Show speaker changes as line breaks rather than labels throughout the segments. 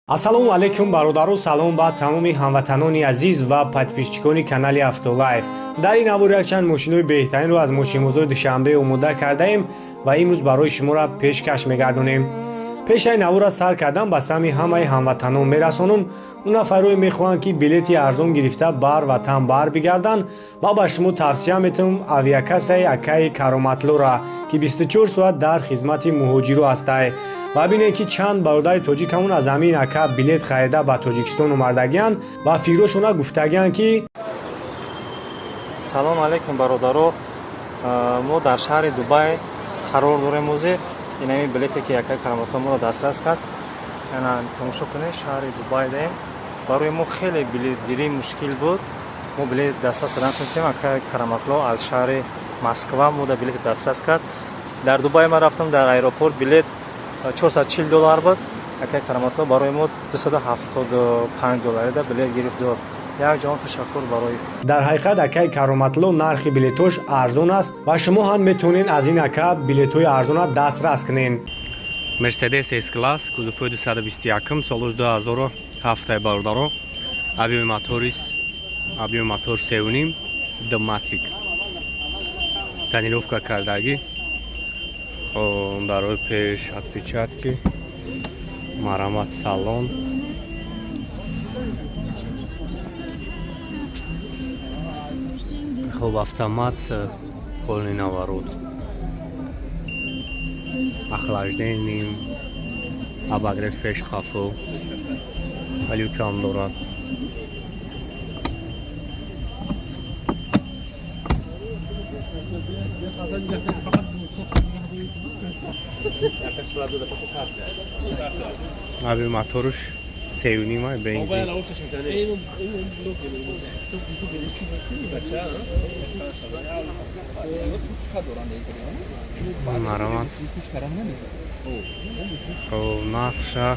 Ассалому алайкум, бародару, салом ба тамоми ҳамватанони азиз ва подписчикони канали Автолайф. Дар ин навор якчанд мошинҳои беҳтаринро аз мошинбозори Душанбе омода кардаем ва имрӯз барои шуморо пешкаш мегардонем. Пешаи наворро сар кардан ба самъи ҳамаи ҳамватанон мерасонам. Он нафарое мехоҳанд, ки билети арзон гирифта бар ватан бар бигарданд, ма ба шумо тавсия метавам авиакассаи акаи Кароматлора, ки 24 соат дар хизмати муҳоҷиру ҳастай. Ва бинед, ки чанд бародари тоҷикамон аз ҳамин ака билет харида ба Тоҷикистон омардагианд ва фикрошона гуфтагианд, ки
Салом алейкум, бародаро. Мо дар шаҳри Дубай қарор дорем. Ҳозир инами билете, ки якай Кароматло моро дастрас кард, ана тамошо кунед, шаҳри Дубай даем. Барои мо хеле билетгирӣ мушкил буд, мо билет дастрас кардан тунистем. Акай Кароматло аз шаҳри Москва мо да билет дастрас кард. Дар Дубай ман рафтам дар аэропорт, билет 440 доллар буд, акай Кароматло барои мо 275 долларида билет гирифт дод. Як ҷаҳон ташаккур барои
Дар ҳақиқат, акаи Кароматло нархи билетош арзон аст ва шумо ҳам метавонед аз ин ака билетҳои арзона дастрас кунед. Мерседес С класс, кузовҳои 221, солош 2007, бародаро. Объёми моторис, объёми мотор 3,5, 4Matic, тонировка кардагӣ. Барои пеш отпечатки, марамат, салон. Хоб, автомат, полный наворот, охлаждение, обогрев пеш, қафо, люкам дорад. Объём моторуш 3,5, бензин. Марамат. Хоб, нақша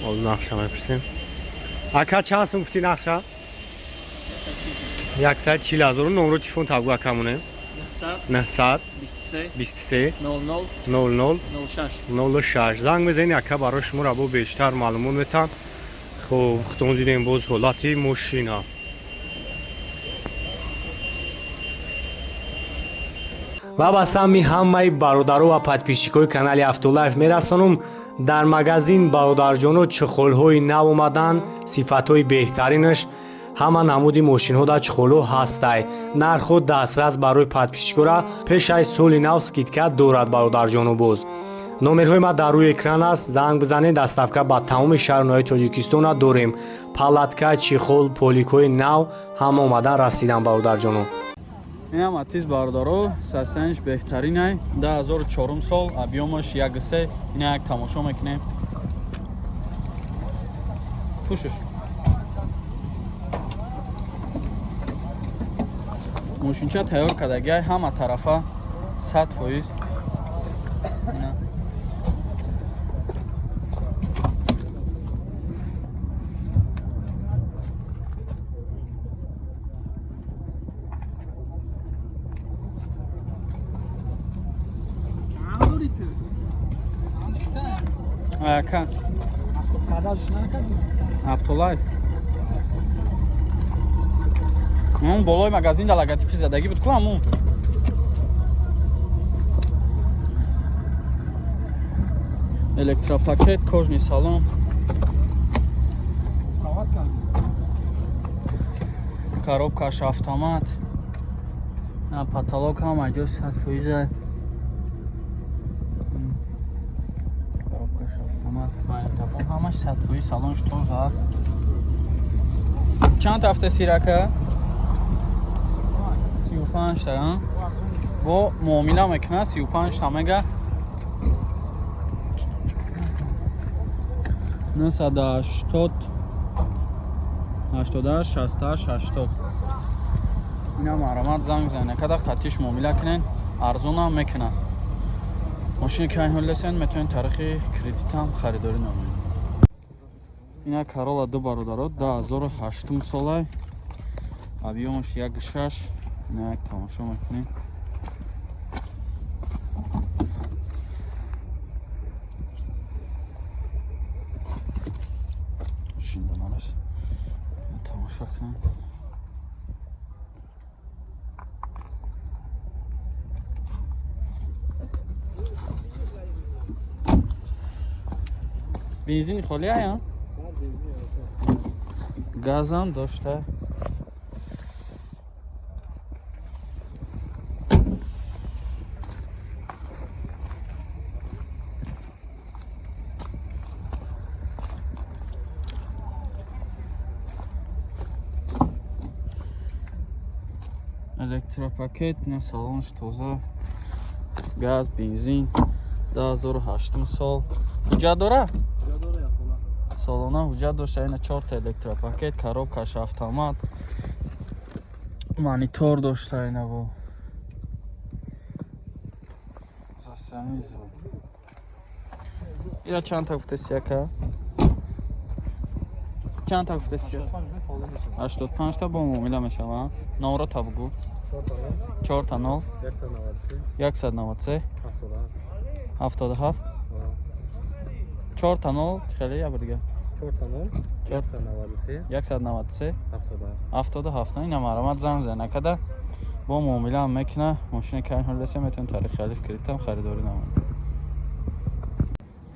ҳоз нақша мепурсем. Ака, чанд сум гуфтӣ нақша? 140 000. Номро телефон табгу, акамоне. 923 00 06 занг мезанед, ака барои шуморо бо бештар маълумот метаҳанд. Хуб, худтон дидем, боз ҳолати мошина. Ва ба самъи ҳамаи бародару ва подписчикои канали Автолайф мерасонам: дар магазин, бародарҷоно, чехолҳои нав омаданд, сифатҳои беҳтаринаш. Ҳама намуди мошинҳо дар чехолҳо ҳастай, нархҳо дастрас барои подписчикора. Пешаи соли нав скидка дорад, бародарҷону. Боз номерҳои ма дар рӯи экран аст, занг бизанед. Доставка ба тамоми шаҳру ноҳияи Тоҷикистона дорем. Палатка, чехол, поликҳои нав ҳама омадан расидан, бародарҷоно.
Инам Матиз, бародаро, состояниш беҳтаринай, 2004 сол, объёмаш 1,3. Ина як тамошо мекунем. Пӯшиш мошинча тайёр кардагиай, ҳама тарафа 100%. Ина. Ака, Автолайф. Он болои магазин да логотипи задагӣ буд ку, ҳамун. Электропакет, кожаный салон. Коробкаш автомат. На потолок ҳама ҷо 100%. Коробкаш автомат, магнитофон, ҳамаш 100%, салонш тоза. Чанд автосир, ака? 35 та, бо муомила мекунад, 35 та мега. 980 88 68 80. Ина марамат, занг бизанед, када қатиш муомила кунен, арзонам мекунад. Мошини ки ҳолесен, метавонед таърихи кредитам харидорӣ намоед. Ина Corolla 2 бародаро 2008 солай. Объёмаш 1.6. Ина як тамошо мекунем. Шинданараш. Тамошо кунем. Бензини холӣ ая? Газам дошта. Электропакет, не салонш тоза. Газ, бензин 2008 сол. Ҳуҷҷат дора? Солона ҳуҷҷат дошта. Ина 4 та электропакет, коробкаш автомат, монитор дошта. Ина бо засамизо. Ира чанд та гуфтеси ака? Чанд та гуфтеси? 85 та бо муомила мешава. Номро та бугу. 4 та 0 193 77 4 та 0 хеле я дига.
4 та 0 193
193
77.
77. Ина марамат занг зан акада бо муомила ҳам мекуна. Мошини кайм ҳолдасе метавон таърихи халиф кредитам харидорӣ намояд.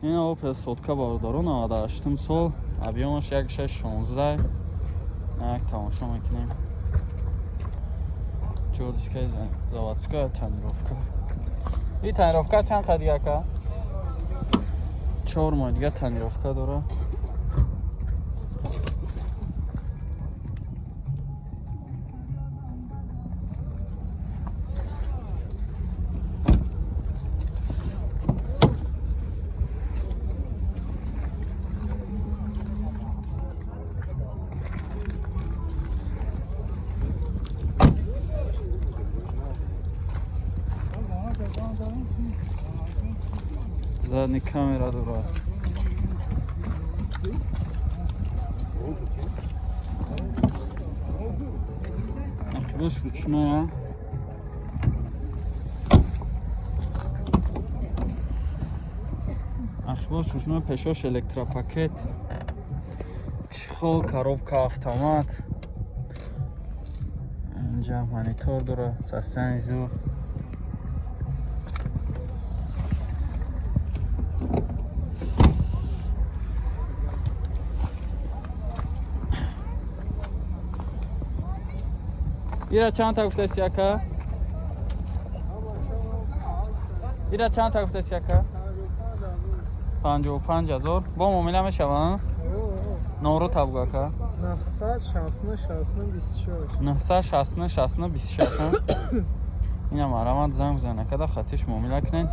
Ина Opel сотка бародаро 98 сол, объёмаш 1.616. Як тамошо мекунем. Чор дискаи заводская, тонировка. И тонировка чанд қа дига ака? 4 моҳ дига тонировка дора. Задний камера дора. Ақибаш ручная. Ақибаш ручная, пешош электропакет. Чехол, коробка автомат. Инҷа монитор дора, состояние зур. Ира чанд та гуфтаси ака? Ира чанд та гуфтаси ака? 55 000. Бо муомила мешава? Номро та бугу ака.
969 69 26.
969 69 26. Ина марамат занг бизан акада хатиш муомила кунен.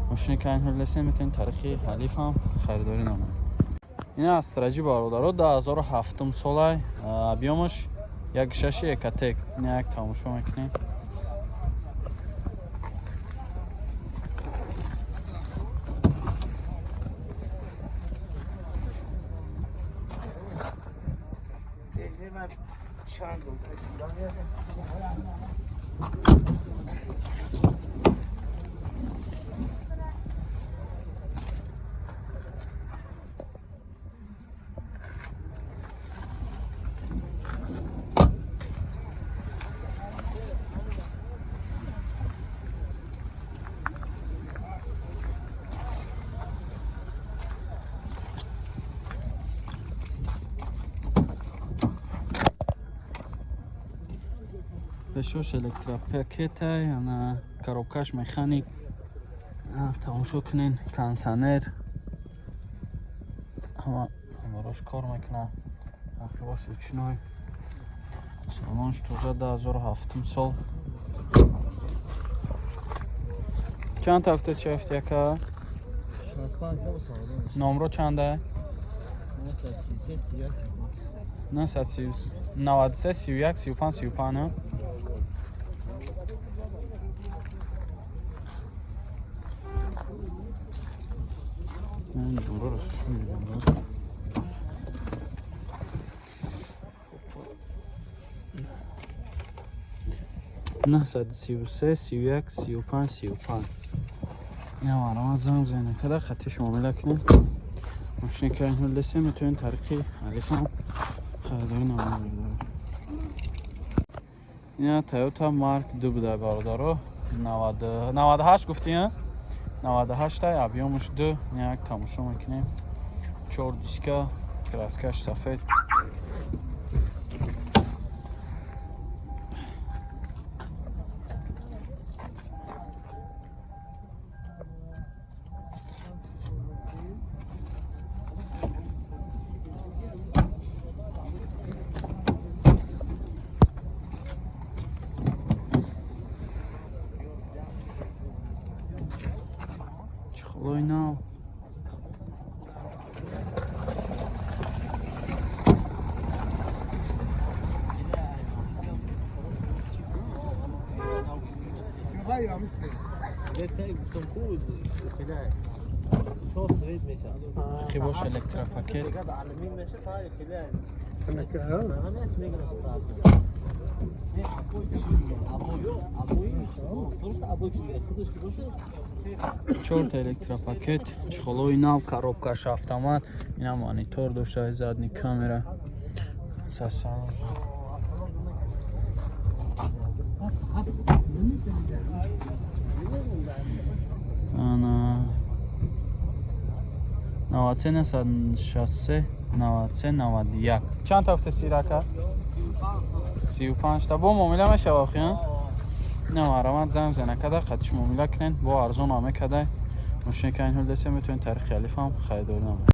Мошини кайн ҳолдасе метавонед таърихи ҳалиф ҳам харидорӣ намоед. Ина Астраҷи бародаро 2007 солай, объёмаш 1.6 Экотек. Ина як тамошо мекунем. Пешош электропакетай, ана коробкаш механик. Тамошо кунен, кондиционер. Ҳама ҳамарош кор мекунад. Ақибаш ручной. Салонш тоза 2007 сол. Чанд ҳафта чи ҳафта яка? Номро чанда?
933
993 31 35 35. 933 31 35 35. Ина марҳамат, занг бизанед, када хатиш муомила кунед. Мошине ки айни ҳол десем, метавонед тариқи ҳалифам харидорӣ намоед, бародаро. Ина Toyota Mark 2 буда, бародаро. 98 гуфтӣ, 98 тай, объём аш 2. Як тамошо мекунем, чор диска, краска ш сафед. Чехол ои нав. Хи бош, электропакет. Чорта электропакет, чехол ои нав, коробка ш автомат. Ина монитор дошта, задний камера, сасан. Ана 93 963 93 91. Чанд тафта сирака? 35 та. Бо муомила мешава охи? На, марҳамат, занг бизана, када қатиш муомила кунен, бо арзон ҳаме кадай. Мошине ки айн ҳол десе, метавонед тариқи алифам харидорӣ намоед.